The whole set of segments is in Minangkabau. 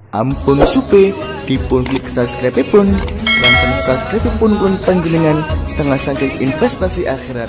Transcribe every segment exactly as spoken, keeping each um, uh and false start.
Ampun supe, dipun klik subscribe pun. Nonton subscribe pun ulun panjenengan, satangah sangkek investasi akhirat.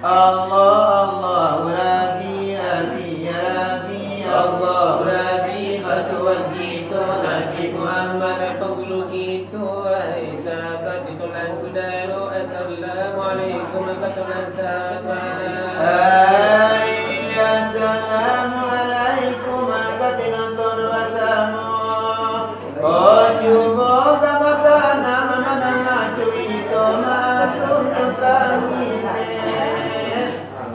Allah, Allah, Rabbi, Rabbi, ya Rabbi, Allah, Rabbi, bantuan kito, Nabi Muhammad, panggulu kito, wahai sahabat, kito nan sudaro, assalamualaikum, katonan sahabat. Hai, assalamualaikum, ka pinonton basamo. Oh, cubo ka batanang mandanga curito, maklum jo kami, Ustaz.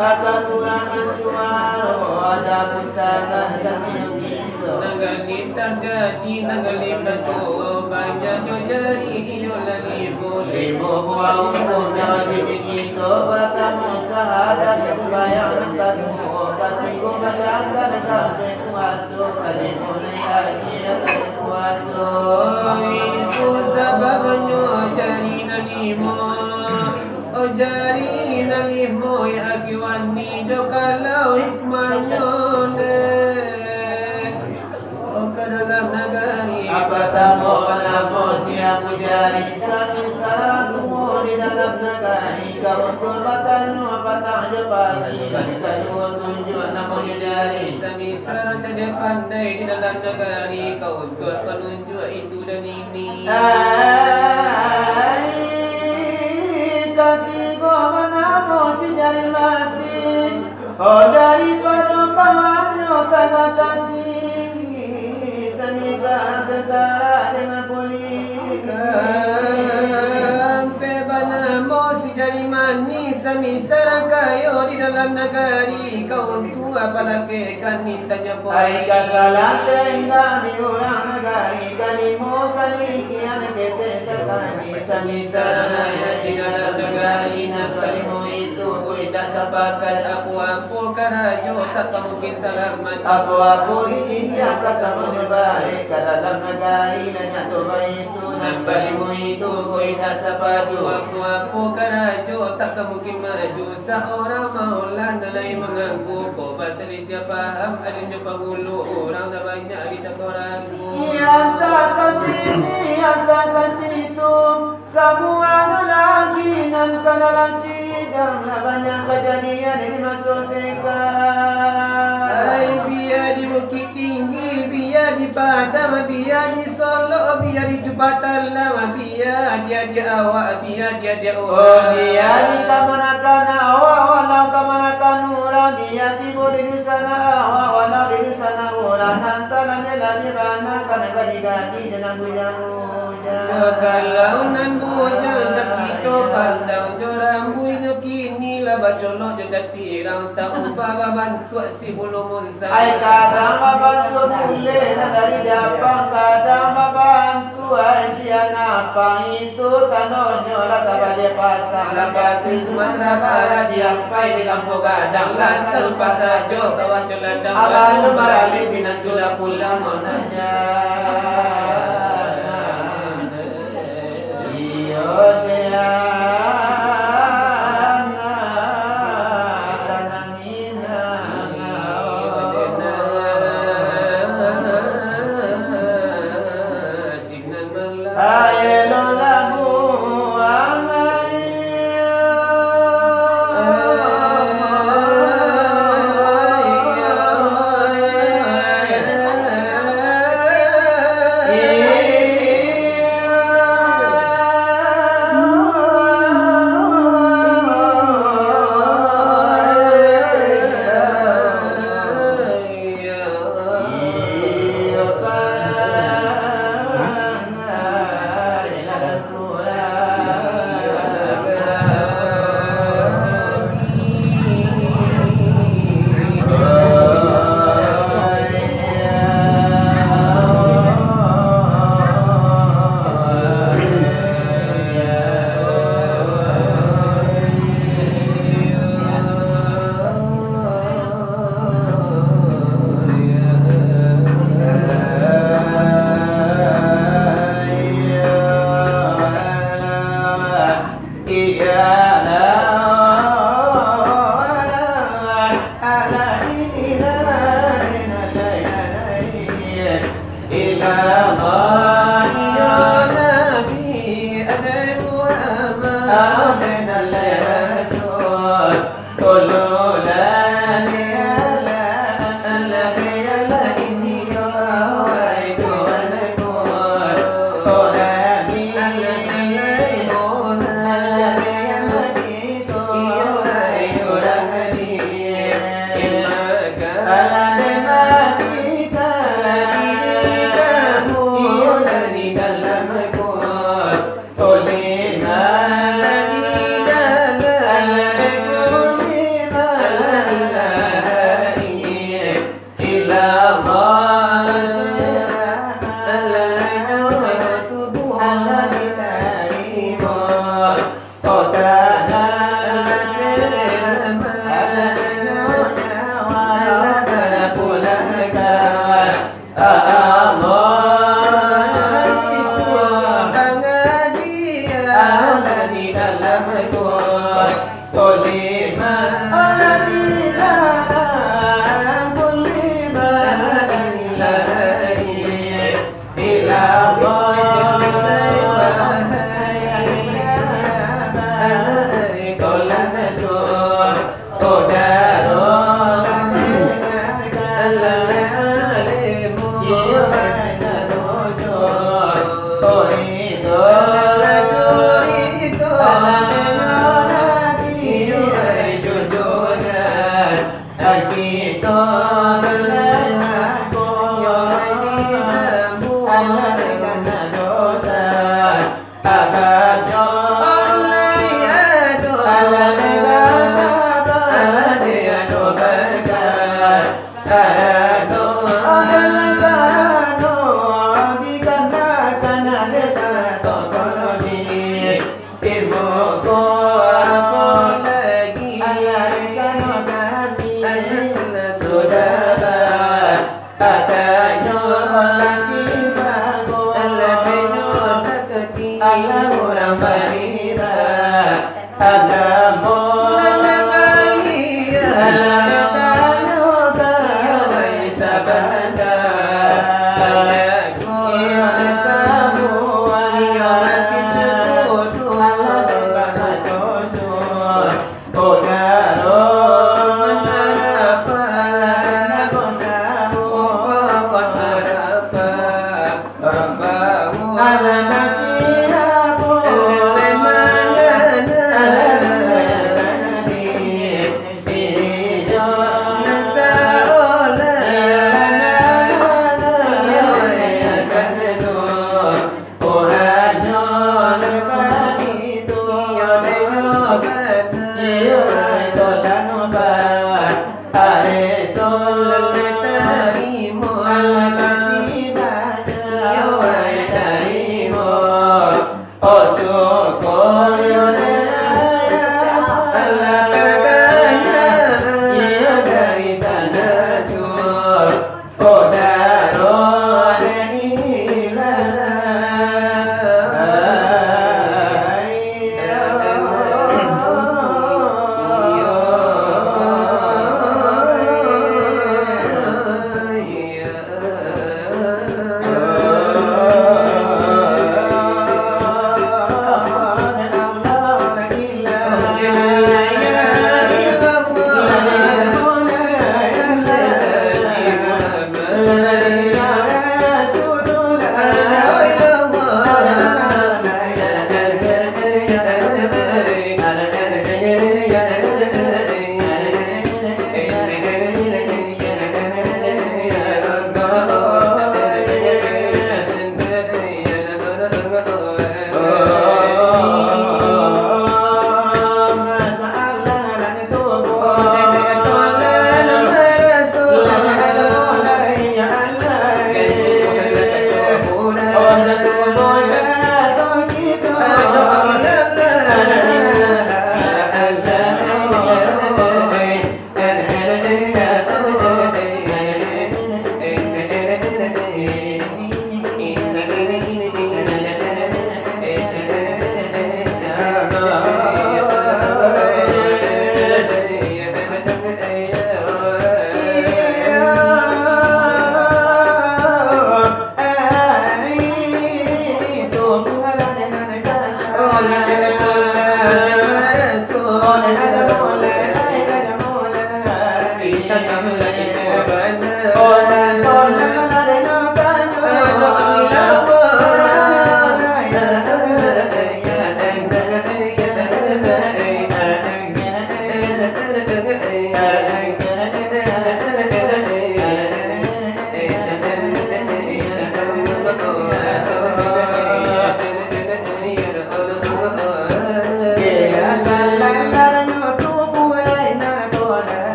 Kakurangan suaro, ada putaran satu kito. Nagari tarjadi, nagari basuo, banyaknyo jari iyo lah limo. Limo buah ukun nan wajib di kito, partamo sahadat, sumbayang nan kaduo, katigo badangkan, kaampek puaso, kalimo naiak haji, kaampek puaso. Itu sababnyo jari nan limo. Oh, jari nan limo, ya, aki wani jo kalau hikmahnyo dek. Oh, ka dalam nagari. Partamo banamo si Abu Jari, samisal tuo di dalam nagari, ka untuak batanyo patang jo pagi, kaduo tunjuak namonyo jari. Samisal cadiak pandai di dalam nagari, ka untuak panunjuak itu dan ini. Ai, katigo banamo si Jari Mati, oh, daripado kawannyo tagak tinggi, samisal tentara dengan polis. Kaampek banamo si Jari Manih, samisal kayo di dalam nagari, ka untuak palakeh kan intanyo. Ai, kasalan tenggang di urang nagari, kalimo kali kian ketek sakali, samisal naiak di dalam nagari, nan kalimo itu ko indak sapakat, apo-apo karajo tak ka mungkin salamat. Apo-apo dijinjang ka samonyo barek, ka dalam nagari nan nyato baitu, nan kalimo itu ko indak sapadu. Apo-apo karajo tak ka mungkin maju, saurang maulah nan lain mangaku, ko basalisiah paham alun jo pangulu, urang dah banyak dicako ragu. Antah ka siko, antah ka situ, samuanyo lagi nan ka dalam sidang, lah banyak kajadian di maso sekarang. Ai, bia di Bukik Tinggi, bia di Padang, bia di Solok, bia di Cupang Talang, bia di adiak awak, bia di adiak urang. Oh, bia di kamanakan awak, walau kamanakan urang, bia tibo di dunsanak awak, walau di dunsanak urang, nan talabiah-labiah bana ka nan gadih-gadih jo nan bujang-bujang. Kalau nan bujang ka kito pandang jo rambuiknyo, kini lah bacolok jo cat pirang, taubah babantuak si bulu munsang. Ai, kadang babantuak bulek nan dari Japang, kadang babantuak ai sian apang, itu tandonyo lah tabaliak pasang. Lah batu Sumatera Barat, diampai di Kampuang Gadang, lah sarupo sajo sawah jo ladang. Abah tu baralih pinang sudah pulang mananya. Iyo, Tiana.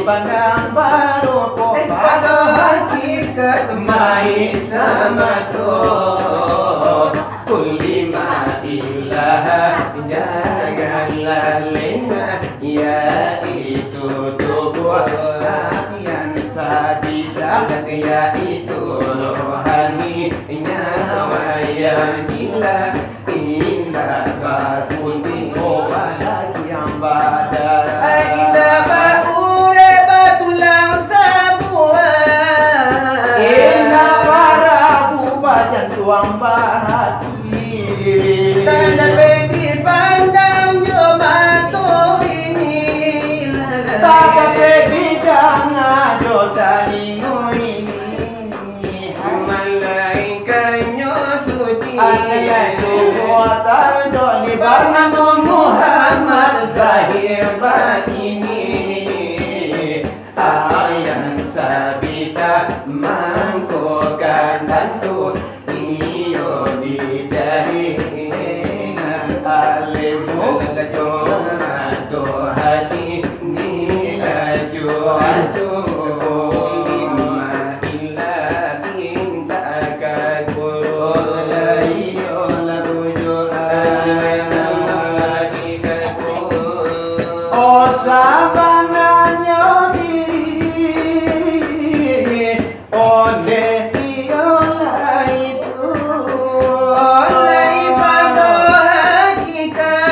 Pandang barokok pado hakikat maik samato. Kulima ilah janganlah lengah, yaitu tubuh yang sabita, yaitu rohani nyawa yang gila. Indak bakutik, oh, badan yang badan. Indak baurek, batulang sabuah. Indak barabu, bajantuang barati. Tanda pedi pandang jo mato ini. Tanda pedi danga jo talingo ini. Malaikatnyo suci. Anak suku tarjoli bernamo Muhammad Zahir Batini. Ayang sabita mangko kan tantu, iyo dicari dengan alim, cuma tu hati ni acuh-acuh. Oh, sabananyo diri oleh iyo lai tu, oleh pado hakikat.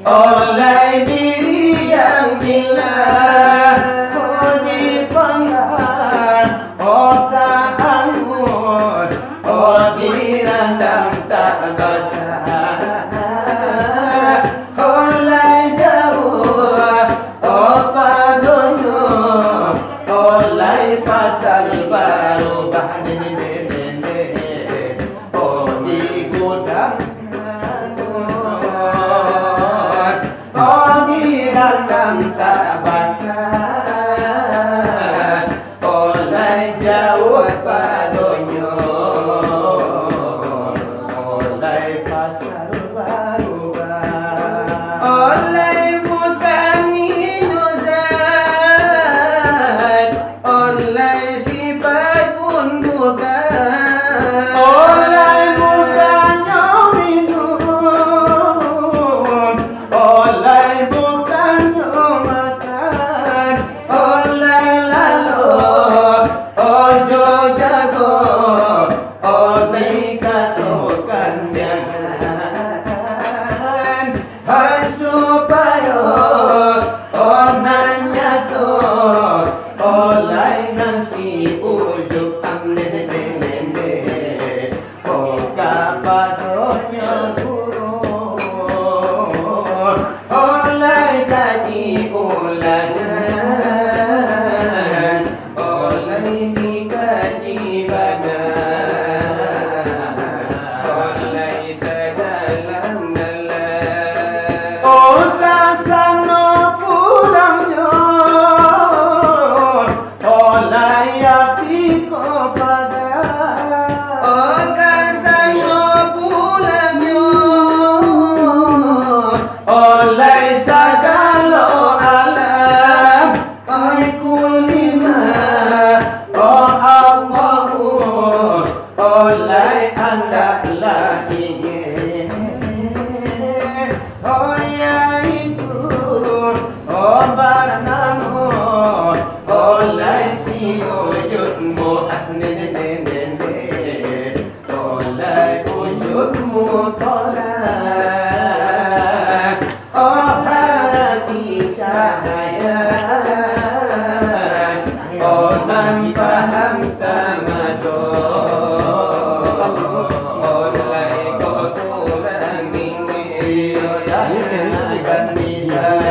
Oleh diri yang gila, oh, dipanggang, oh, tak anggun, oh, dirandam tak basah. Oleh jauah, oh, padonyo, oleh pasal barubah, nene, nene, nene. Oh, di gudang, oh, di randang tak basah, oh, lai jauah padonyo, oh, lai pasal barubah, oh, lai bukan inyo zat. Oleh sifat pun bukan. Oleh bukannyo minum. Oleh bukannyo makan. Oleh lalok, ojo jago. Oleh katokan jangan. Hai supayo, oh, nan nyato, oh, lai nan si ujuik, andeh, deh, deh, deh, oh, kapadonyo guru, oh, lai kaji ulangan. Oleh dikaji bana, oleh sadalam-dalam. Oh, ka sano pulangnyo, oleh api ko pada. Oh, ka sano pulangnyo, oleh sagalo alam. Ai kulima, oh Allahu, oh lai andaklah ingin, oh yaitu, oh barnamo, oh lai si ujud muat nene nene. Tolai ujud mutolai, oh arati cahaya, oh nan paham samado, oh lai ko kurang ingin, iyo tanyakan misal.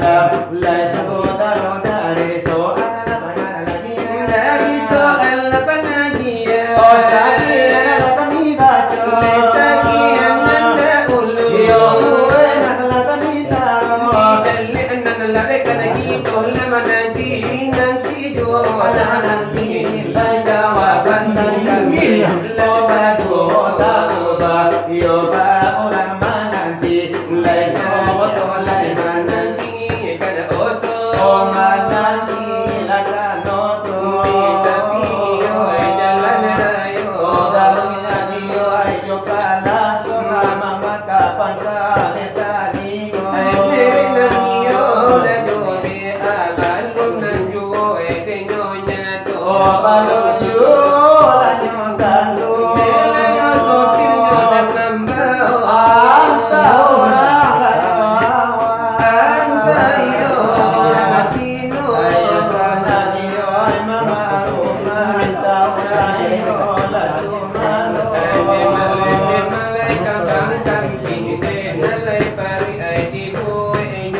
Lai sudaro dari soalan pangajian. Dari soalan pangajian. Oh, sakik lah kami baco. Lai sakik nan dahulu. Iyo, kue nan lah sami taro. Di jaleh nan lah rekan kito lah mananti, nanti juo. Alah mananti, lai jawaban dari kami. Lai baduo tak ubah. Iyo, ba urang mananti. Lai nyoto lai mananti. Kada oto. Oh, mananti lah kan oto. Tapi iyo, jalan rayo. Oh, baru nyanyi yo, ayo kalah, so lama maka pangkal tadi. Ai, merek nan iyo, lah jo de, ah, balun nan juo, eh, denyo nyato. Oh, balun juo, lah nyo tantu. Bela yo sopirnyo nan mambao. Antah urang lah nyo awak. Antah iyo, antah iyo. Ai, antah nan iyo, ai, mamaruah. Antah urang iyo, lah sumano. Ai, memang, memang lai kambang kambing, se nan lai paruik, ai, di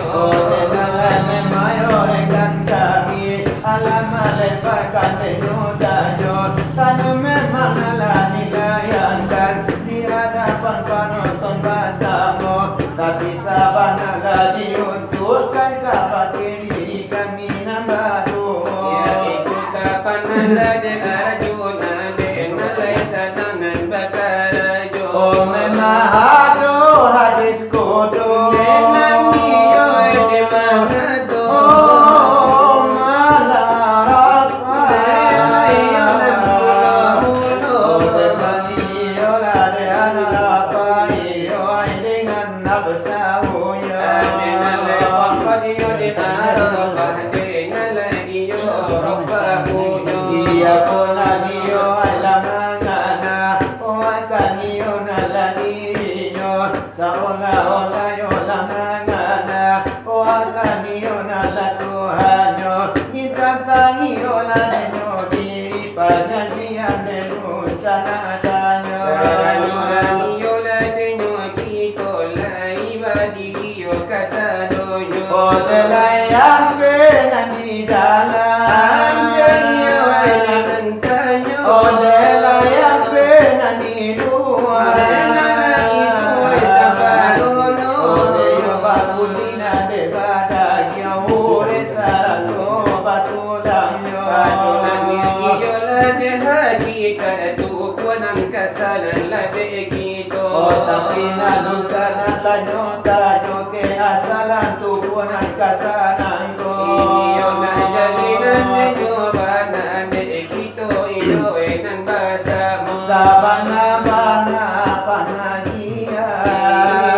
Oh, dengarlah memayorekan kami, alah malebarkan denyo tanyo. Tanyo memang lah dilayangkan di hadapan panonton basamo, tapi sabana lah diuntukkan kabake diri kami nan baduo. Yaitu kapan nan lah diarajo, nan lai sadang nan bakarajo. Oh, memang ado hadis Kodo. Memang iyo, eh, di mano tu? Oh, malah rapat. Memang iyo, nan mulo-mulo. Oh, memang iyo lah, di anak rapat, iyo, eh, dengan nak besawo, ya. Dengan lepak pada iyo di Arafah, dengan lai iyo rapat punyo. Siapo nan iyo, eh, lah mangana, oh, akan iyo nan lah dirinyo. Saolah-olah iyo lah mangana, oh, akan iyo nan lah Tuhannyo. Ni tantang iyo lah denyo diri, panyajian dulu sanak tanyo. Karano iyo lah denyo kito lai badiri yo kasadonyo. Oh, dek lai ampeh nan di dalam. Ampeh iyo lai nan tanyo. Oh, dek lai ampeh nan di luwa. Dek nan itu, eh, sabalunyo. Oh, dek iyo bakulinan dek badagiang, urek sarato batulangnyo. Adonan iyo lah dek hakikat tu, kuanan kasanan lah dek kito. Oh, tapi nan dusanan lah nyo tanyo, ke asalan tu kuanan kasanan ko. Iyo nak jalinan denyo bana dek kito. Iyo, eh, nan basamo. Sabana-bana pangajian.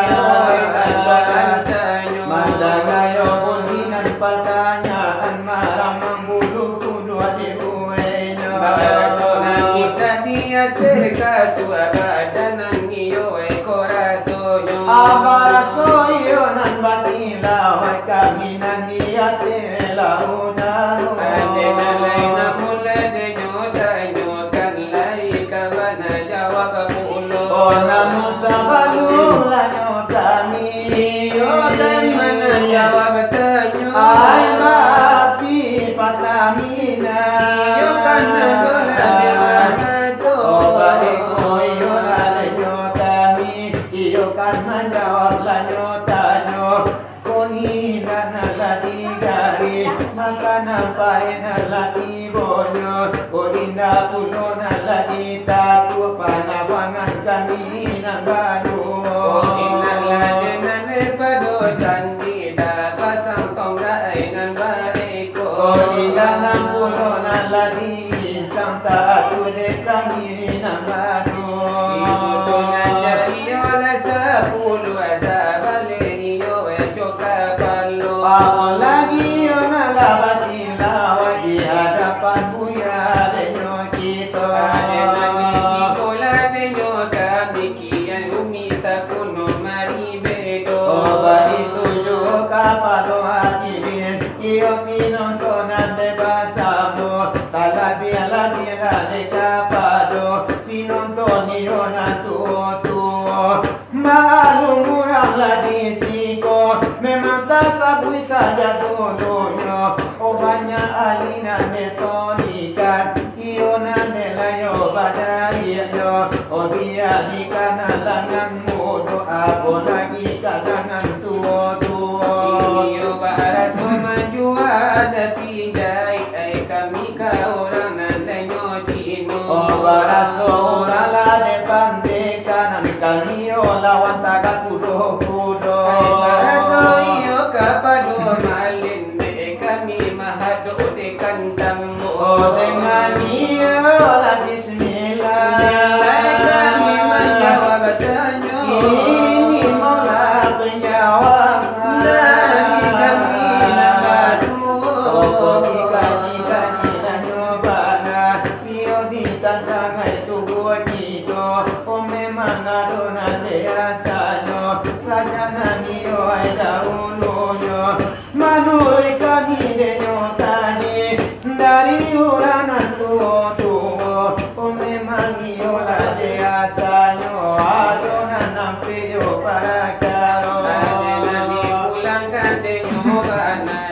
Iyo, eh, nan baantanyo. Mandanga yo bunyi nan patanyaan, maramang bulu kuduak dibueknyo. Baraso nan kita di ateh kasua, badan nan iyo, eh, ko rasonyo. Abaraso iyo nan basilau, eh, kami nan di ateh launan. Ade nan lai namun lah denyo tanyokan, lai ka bana jawab pulo. Oh, namun sabalun lah nyo kami. Iyo, lai bana jawab tanyo. Ai, bapi Pertamina. Iyo, kan ado lah denyo tanyo. Oh, baiko iyo lah denyo kami. Iyo kan manjawab lah nyo tanyo. Ko indak nan lah digari, makanan paek nan lah tibonyo. Ko indak pulo nan lah ditakuak, panabangan kami nan baduo. Ko indak lah dek nan dek pado sandi, dah pasang tonggak ai nan baiko. Ko indak nan pulo nan lah di Sang taatu dek kami nan baduo. Disusunan jari iyo lah sapuluah, sabaleh iyo, eh, jo kapalo. Apolagi iyo nan lah basilau di hadapan buya denyo kito. Ade nan di siko lah denyo kami, kian rumik takuno mari bedo. Oh, baitu juo kapado hadirin. Iyo pinonton nan dek basamo, talabiah-labiah lah dek kapado pinonton iyo nan tuo-tuo. Maklum urang lah di siko, memang tasa Tabuih sajo dulunyo, oh, banyak ahli nan dek tarikat, iyo nan dek layo badaliaknyo, oh, bia di kalangan mudo, apo lai kalangan tuo-tuo. Iyo baraso manjua, tapi jahek ai kami ka urang nan lainyo. Oh, baraso urang lah dek pandeka, nan kami yo lawan tagak kudo-kudo. Ai baraso iyo kapado malin, dek kami mahadok dek kantam. Oh, dengan iyo lah bismillah. Bismillah kami manjawab tanyo. Ini molah panjawaban dari kami nan baduo. Oh, kami kami nanyo bana. Iyo ditantang ai tubuah kito, oh, memang ado nan dek asanyo, sajak nan iyo ai dahulunyo. Manuruik kami denyo tadi, dari urang nan tuo-tuo, oh, memang iyo lah dek asanyo, ado nan ampek jo parakaro. Ado nan dipulangkan denyo bana.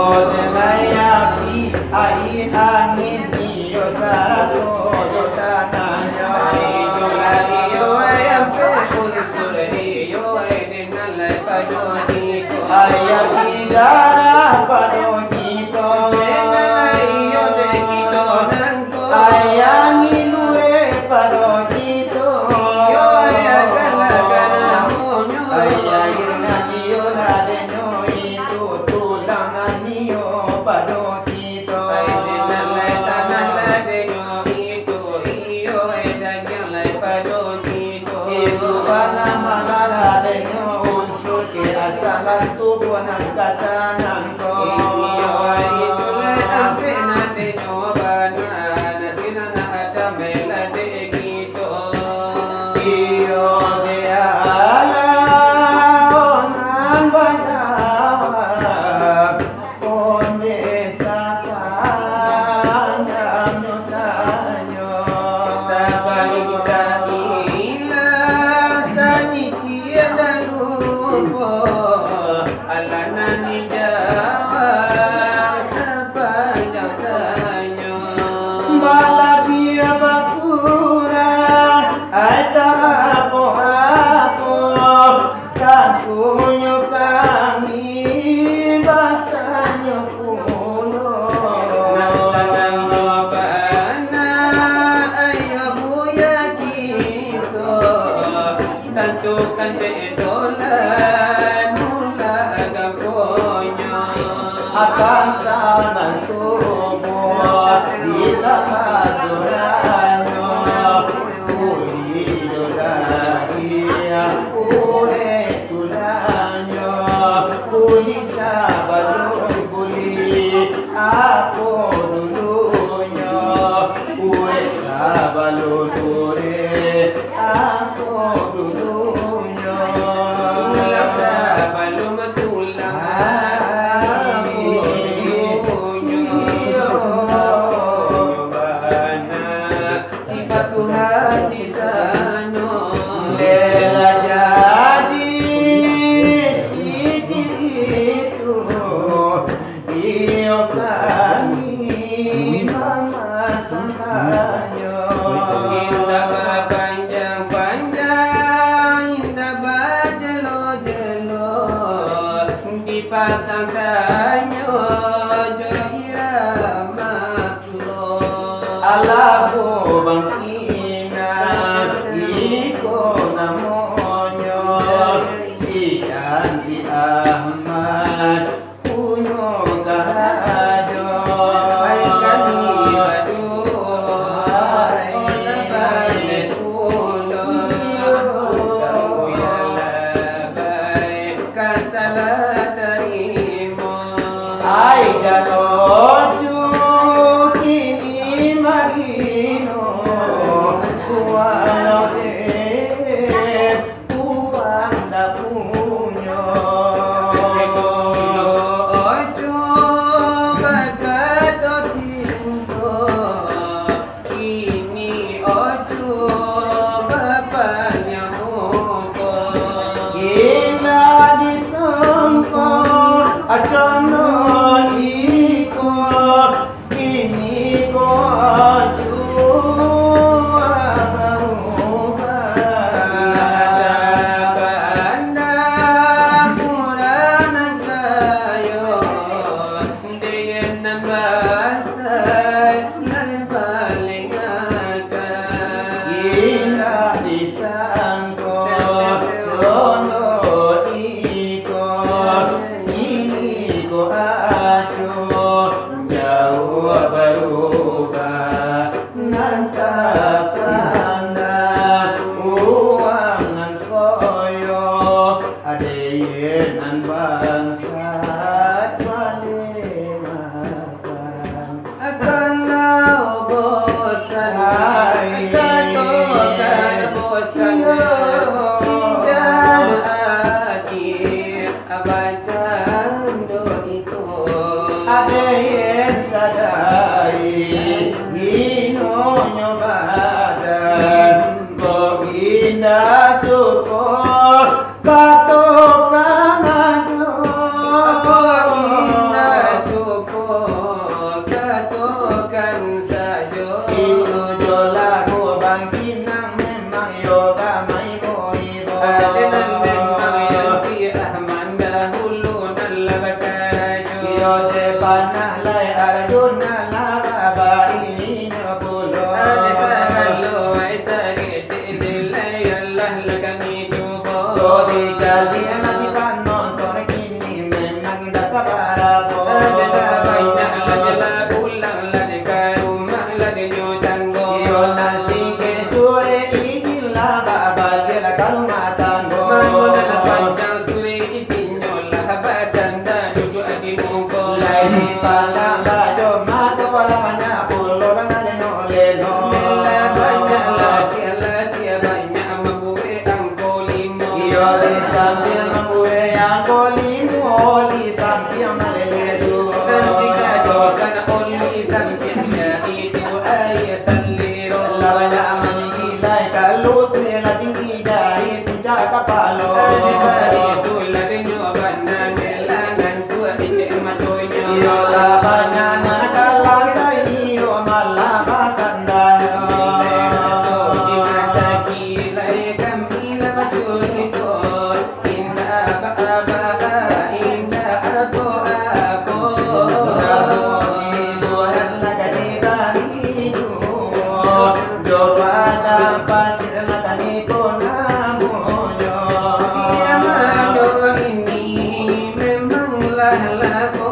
Oh, denai api, aia, angin, iyo sarato jo tanahnyo. Itulah iyo ayam pun unsur iyo, dengan lai pado kito. Aia darah pado kito. Dengan iyo dek kito nan Ayah nginure pado kito. Iyo, ayah galak-galak namonyo. Ayah irna iyo lah denyo itu, tulang nan iyo pado kito. Ayah irna lai tanah lah denyo itu, iyo, ayah dagiang lai pado kito. Itu bana malah lah denyo unsur ke asalan tubuah nan ka sanang ko. Iyo, ayah isu lai ampek nan denyo bana, nasi nan Adam lah dek kito. Iyo, dek Allah, nan bajawab. Onde satanyo tanyo. Sabalik ka ilang sadikit dalupo, alah nan dijawab sapanjang tanyo. Balabiah bakurang, ai tak apo-apo. Tantunyo kami batanyo pulo. Nan sanang bana, ayo buya kito, tantu kan dek dolan mula gaponyo. Akan tanang tubuah di tangah suranyo, kulik jo dagiang, urek tulangnyo, kulik sabalun kulik, apo dulunyo, urek sabalun urek, apo dulunyo. Tulang sabalun tulang, apo dulunyo. Iyo bana. Sifat Tuhan di sano. Bela jadi siki itu, iyo kami mamasang tanyo. Indak bapanjang-panjang, indak bajelo-jelo, dipasang tanyo jo irama Alah bangkina, iko namonyo, si Andi Ahmad punyo karajo. Ai kami baduo, ai pulo, usaho yang labai ka salah tarimo. Ai jalo cuki ni marino, walau dek uang ndak punyo. Dulu ojo bakato cinto, kini ojo bapanjang umua. Kini Iyo nan bangsat Kalimantan. Kalau bosan, hai, katokan bosan, iyo, indak ati bacando iko. Aden sadai inonyo badan, kok indak suko katokan ajo. Kok indak suko katokan sajo. Itu jo lagu bangkinang, memang yo bamai boibo. Aden memang yo tiah mandahulu nan lah bakarajo. Iyo deh panah lai Arjuna lah babari inyo pulo. Aden sagalo ai sagetek nilai alah lah kami cubo. Kok dicaliak lah si panonton kini memang indak sabarapo. Aden lah banyak lah, aden lah pulang lah dek ka rumah lah dek nyo tanggo. Iyo nan singkek surek ijin lah babaliak lah ka rumah tanggo. Mano nan panjang surek isinyo lah basanda duduak di muko. Lai dipalak lah jo mato lah banyak pulo lah nan leno-leno. Lah banyak lah, lah banyak mambuek angko limo. Iyo di sampiang mambuek angko limo, di sampiang malele tu. Nan dikatokan oli sampiang, yaitu aia salero. Lah banyak maninggi lai kalu tu, lah tinggi dari puncak kapalo. Nan dibari tu lah denyo bana, gelangan tu dicek matonyo. Iyo lah banyak nan ka lantai, iyo malah basandanyo. Maso di masajik lai kami lah bacurito. Indak aba-aba, indak apo-apo. Namun iburan lah ka dibari duo, jo padang pasir lah ka iko namonyo. Iyo mano ini memang lah lamo.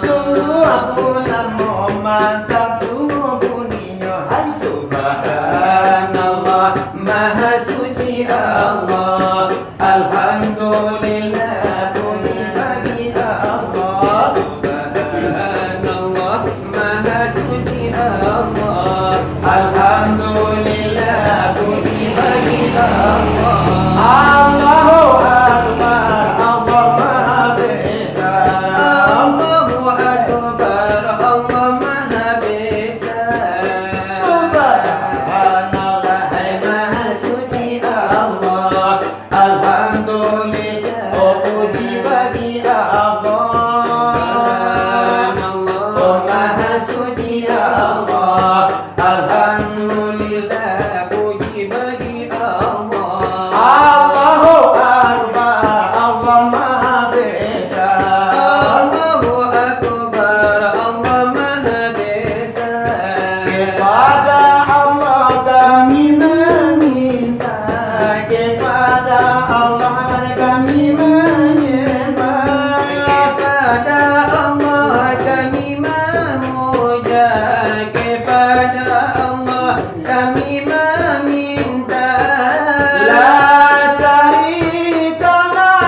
Sungguah amu lamo, mantap tu bunyinyo. Hai subhanallah, maha suci Allah. Alhamdulillah, puji bagi Allah. Subhanallah, maha suci Allah. Alhamdulillah, puji bagi Allah. Allahu Akbar, Allah Maha Besar. Allahu Akbar, Allah Maha Besar. Subhanallah, hai Maha Suci Allah. Alhamdulillah, oh puji bagi Allah. Subhanallah, oh Maha Suci Allah. Alhamdulillah, puji bagi Allah. Allahu Akbar, Allah Maha Besar. Allahu Akbar, Allah Maha Besar. Kepada Allah kami meminta, kepada Allah kami menyembah. Kepada Allah kami memuja, kepada Allah kami meminta. La syarikalah,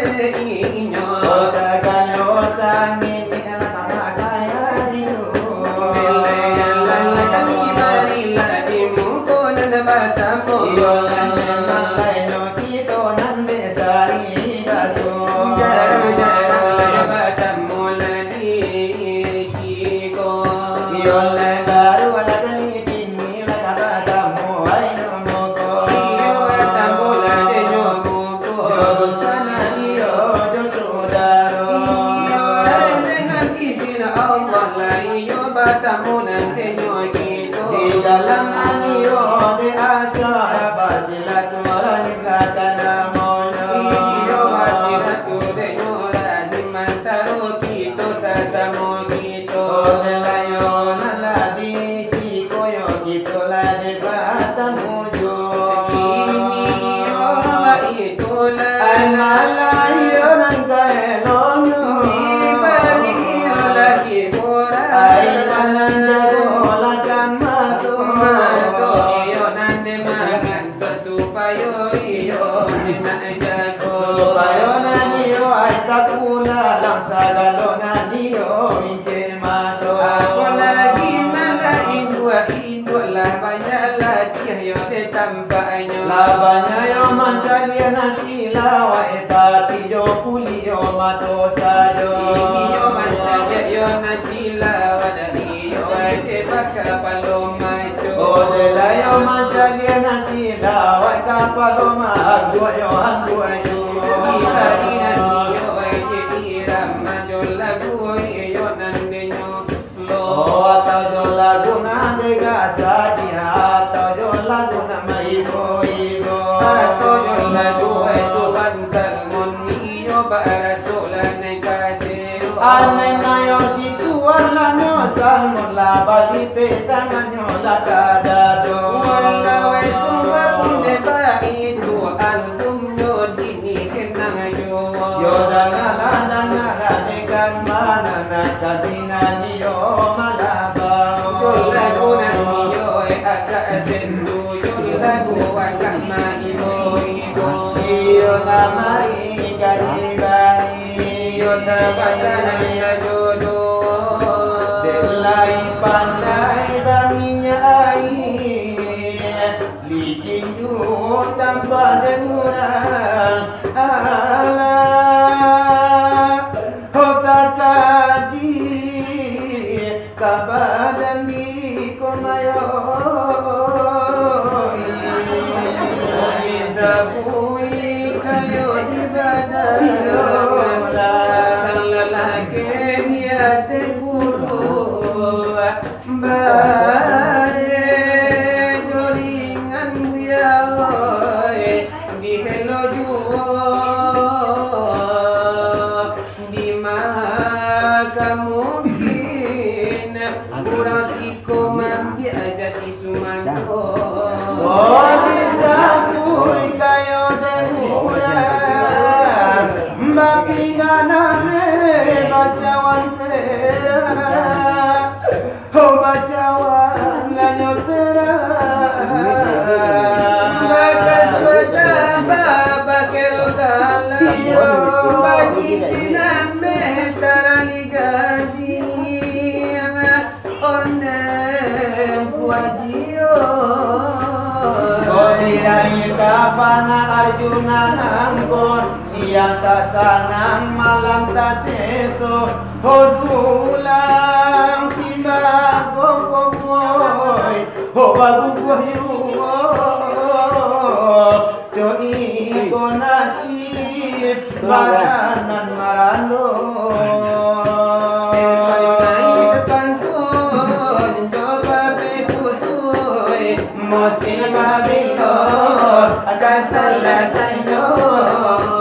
inyo. Sagalo sangin ni lah kaya rindu. Bila lah kami marilah di muko nan basamo. Iyo lah memang lainyo kito nan dek sari baso. Jarang-jarang lah batamu lah di siko. Iyo lah baru lah kali kini lah ka batamu ai nyo muko. Iyo batamu lah dek nyo muko. Jodoh sanak iyo jo sudaro. Iyo, dengan izin Allah lah iyo batamu nan dek nyo kito. Di dalam nan iyo dek acara basilaturahim lah ka namonyo. Iyo, basilaturahim antaro kito sasamo kito. Oleh layo nan lah di siko yo kito lah dek batamu jo. Kini yo itulah. Ai malah iyo nan ka eloknyo. Dibari iyo lah hiburan. Ai nan jago lakan mato. Mato iyo nan dek mangan. Supayo iyo nak jago. Supayo nan iyo ai tapulang, sagalo nan iyo incek mato. Apolagi nan lah induak, induak lah banyak latiah yo di tampaknyo. Lah banyak yo mancaliak nan silawak, eh, tapi jo kulik yo mato sajo. Kini yo mancaliak yo nan silawak, dari yo ai dek bakapalo maco. Odelah yo mancaliak nan silawak, kapalo maanduak yo anduak juo. Dibari nan iyo ai dek irama jo lagu iyo nan dek nyo slow. Oh, atau jo lagu nan dek gasadia, atau jo lagu nan maibo-ibo. Atau jo lagu ai Tuan Salmon iyo baraso lah nan kasih. Aneh nayo si Tuan lah nyo Salmon lah balipek tangannyo lah ka dado. Walau ai sumbah pun dek baitu, albumnyo dini kenang juo. Yo dangalah, dangalah, dek kan mana nak kabinan iyo malah bao. Yo lagu nan iyo agak sendu, yo lagu agak maibo-ibo. Iyo lah mai ka dibari. Iyo sabanta nan jodoh. Dek lai pandai baminyak aia, licin juo tampa dek urang. Alah, ho takadi ka badan di komayo. Disabuik kayo di badan. Salah laki niat guru. Bare joringan buya oi, dihelo juo. Dima ka mungkin urang siko mambiak jati sumangko. Oh, disabuik kayo dek urang, bapinggan ame bacawan perak. Oh, bacawan lanyo perak. Bakas wajah babakero kalam. Iyo. Bacincin ameh tarali gading. Ondeh kuajio. Oh, diraih kapana Arjuna nangkon. Siang tak sanang, malam tak seso, ho dulang timbang gogoi, ho baguguah juo, co iko nasib maranan marando. Sepantun jo papekusui. Musim babilo ka salasainyo,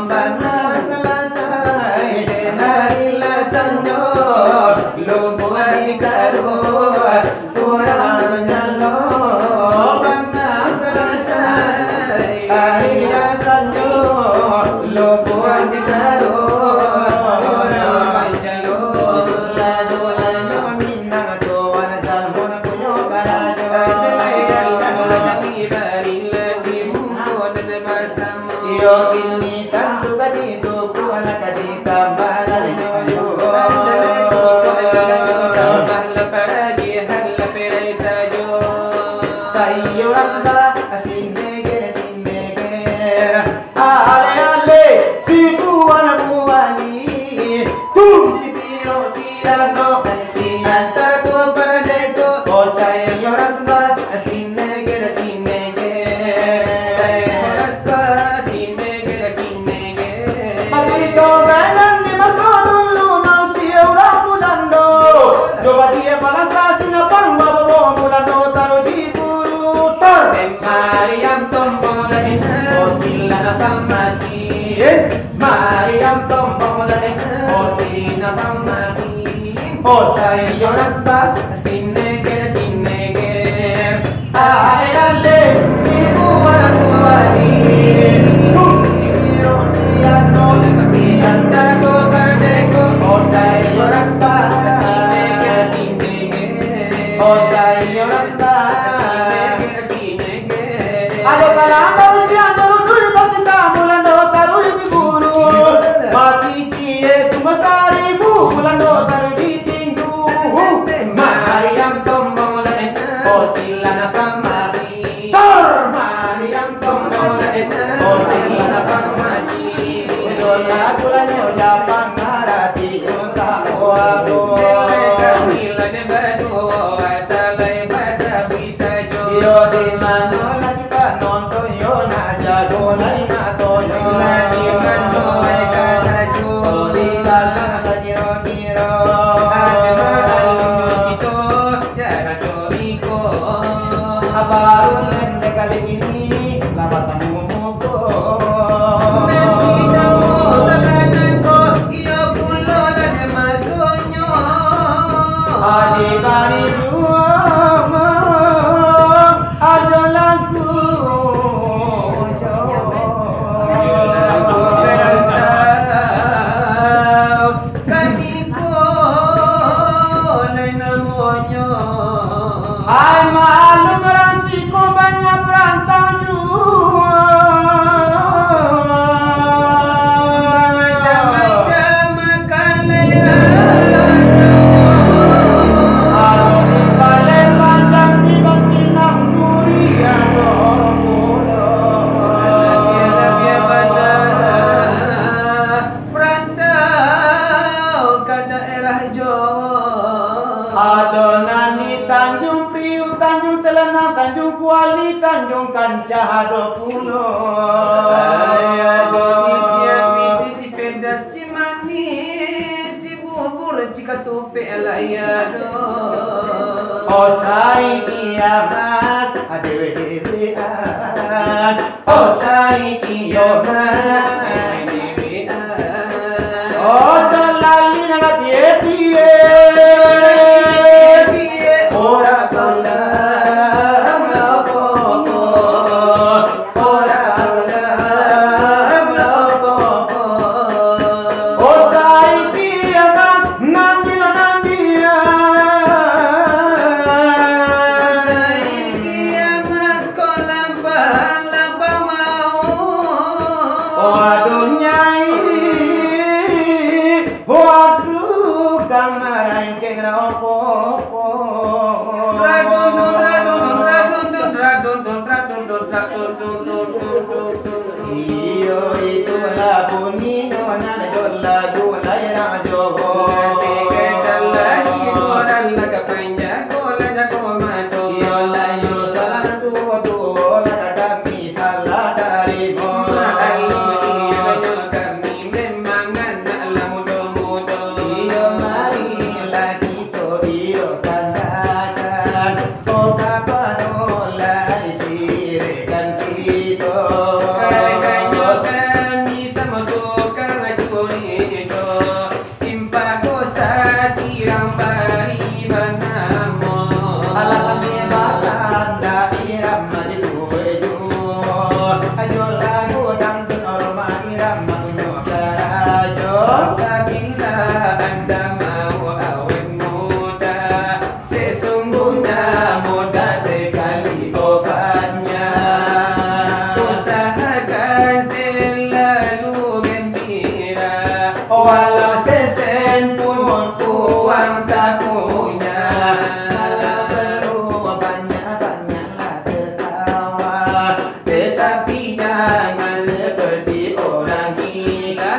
bana salasai, hari lah sanjo, lubuah di karuah, urang manyalo, bana salasai, hari lah sanjo, lubuah di karuah, urang manyalo, lalu-lalu minang tuan samun. Iyo, kini tantu ka ditukuan Toganan di maso dulu, mausia urang Bulando. Coba dia palasa sinapang, babobo Bulando taruih di guru. Tor, mariam tombong dari, oh, sila napang masih. Mariam tombong dari, oh, sila napang masih. Oh, sayo nasba, sinege, sinege. Ale, ale, si buah, buah ni. Tum, si biro, si ano, si antako, kardeko. Oh, sayo nasba, sinege, sinege. Oh, sayo nasba. Ado kalambang ujian, ado dulu pasti tamu, Bulando taruih di guru. Mati cie tu masaribu, Bulando taruih di tindu. Mariam tombong lai, oh, sila napang masih. Tor! Mariam tombong lai, oh, sila napang masih. Yo lagu lanyo Japang, arati yo tak kuat. Sila ne baduo, asal lai basabuik. Iyo, di mano lah si panonton yo, nak jago lai mato yo. Lah di mano ai ka sajo, di dalam lah kiro-kiro. Ado malu kito, jarang coriko. Baru nan kali ini lah batamu muko. Nanti kamu salah nangko, iyo pulo lah dek masonyo. Adi bari juo, ajo lagu. Kaniko lai namonyo. Ai, maklum, rasiko banyak parantau juo. Macam-macam makan lai ado. Ado di Palembang, di Bangkinang, durian ado pulo. Parantau ka daerah Jawa. Ado nan di Tanjung Priuk, Tanjung Telenang, Tanjung Kuali, Tanjung Kancah ado pulo. Ado di Ciamis, di Cipedas, Cimanis, di Bubur, Cikatupek lai ado. Osai kiamas, adewe-dewean. Oh, saikio mah. Oh, calali nan lah pie-pie. Ora tolong lo poko. Ora tolong lo poko. Oh, saikio mah. Nanti lo nanti ya. Saiki amas ko lampah-lampah mau. Waduh nyai, waduh kang marangkek rapopo. Radun dun, radun dun, radun dun, radun dun, radun dun, radun dun, dun, dun, dun, dun. Iyo, itulah buninyo nan jo lagu lai urang Jowo. Lah singkek lai, urang lah ka panjang, ko lah jago mato. Iyo lah, iyo salah tuo-tuo, lah ka kami salah tarimo. Maklum iyo nyo kami memang anak lah mudo-mudo. Iyo, marilah kito, iyo, tandakan. Oh, kapado lai sirikkan kito. Karajo kami samo tukang curiko. Timpago satirang bari banamo. Alasan di balanda irama di tuju. Ajo lagu dangdut rumah irama punyo karajo. Apabila anda mau awet muda, sesungguhnya mudah sekali obatnya. Usahakan selalu gembira, walau sesen pun uang tak punya. Kalau perlu banyak-banyaklah tertawa, tetapi jangan seperti orang gila.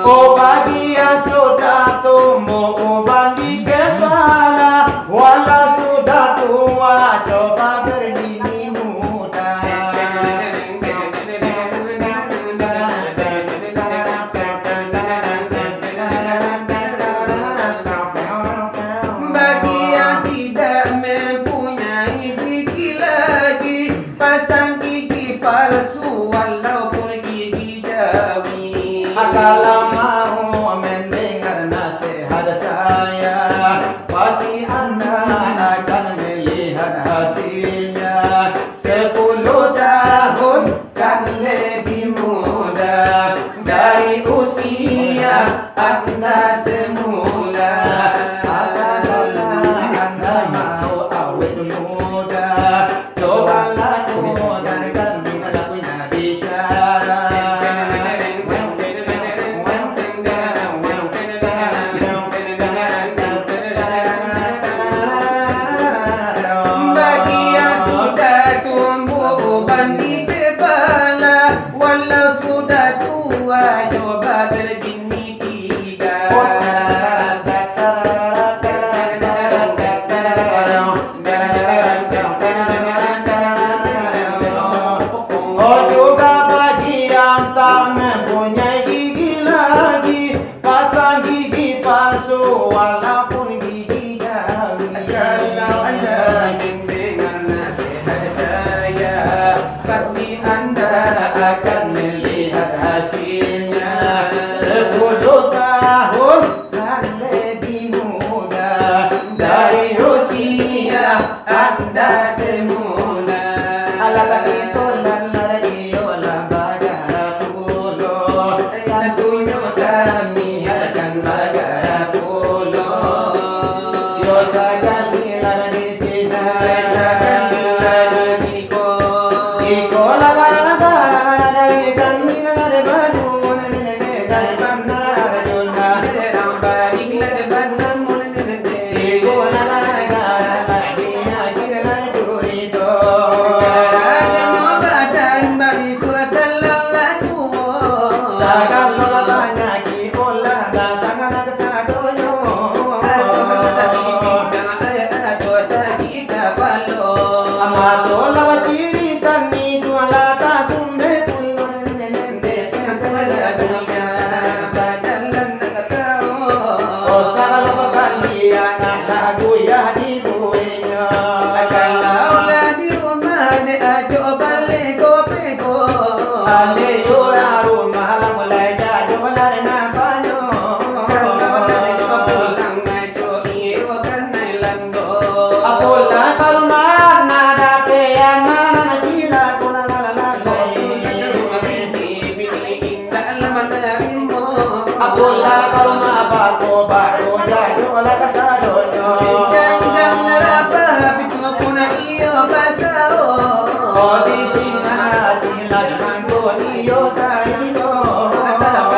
Oh, bagi yang sudah tumbuh uban di kepala, walau sudah Tua coba berbini muda. Bagi yang tidak mempunyai gigi lagi, pasang gigi palsu walaupun gigi jawi. Kalau mau mendengar nasihat saya, pasti anda akan melihat hasilnya. Sepuluh tahun kan lebih muda dari usia anda semula. Apabila anda mau awet muda, cobalah dengarkan bini punya bicara. Bagi yang sudah tumbuh uban di kepala, walau sudah tua, coba berbini tiga. Oh, juga bagi yang tak mempunyai gigi lagi, pasang gigi palsu walaupun gigi jawi. Kalau anda mendengar nasihat saya, pasti anda akan melihat hasilnya. Sepuluh tahun kan lebih muda dari usia anda semula. Alah tadi tu lah iyo lah bagara pulo. Tantunyo kami akan bagara pulo. Yo sakali lah di sinan. Iko lah bagara dari kami lah di Badu. Amat tu lah bacirita ni, dua lah tasumbe pulo. Oh, sagalo pasalian, anak lah guyah di buihnyo. Kalau lah di rumah, dek ajo balego-bego. Balego lah rumah, lah mulai jajo lah nampaknyo. Kalau lah di pulang, ajo iyo kanai lando. Apolah kalau mana dapek anak, anak cilako lah, lah, lah, lah. Apolah kalau ma bako-bako, jajolah kasadonyo. Janganlah rabah, pintu pun iyo basao. Oh, di sinan ati lah di mangko iyo taino. Kalau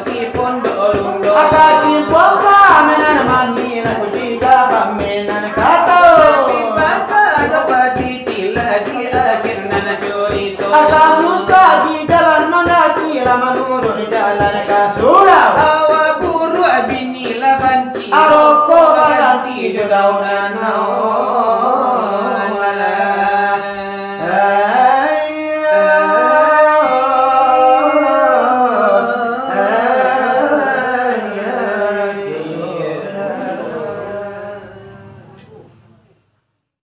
di pondok lundo. Aka cimpo pamenan mandi, laku jika pamenan kato. Tapi baka dapati Itulah di akhir nan curito. Akan usah di jalan mandaki, lah manurun jalan ka surau. Awak buruak bini lah banci. Aroko baganti jo daun anau.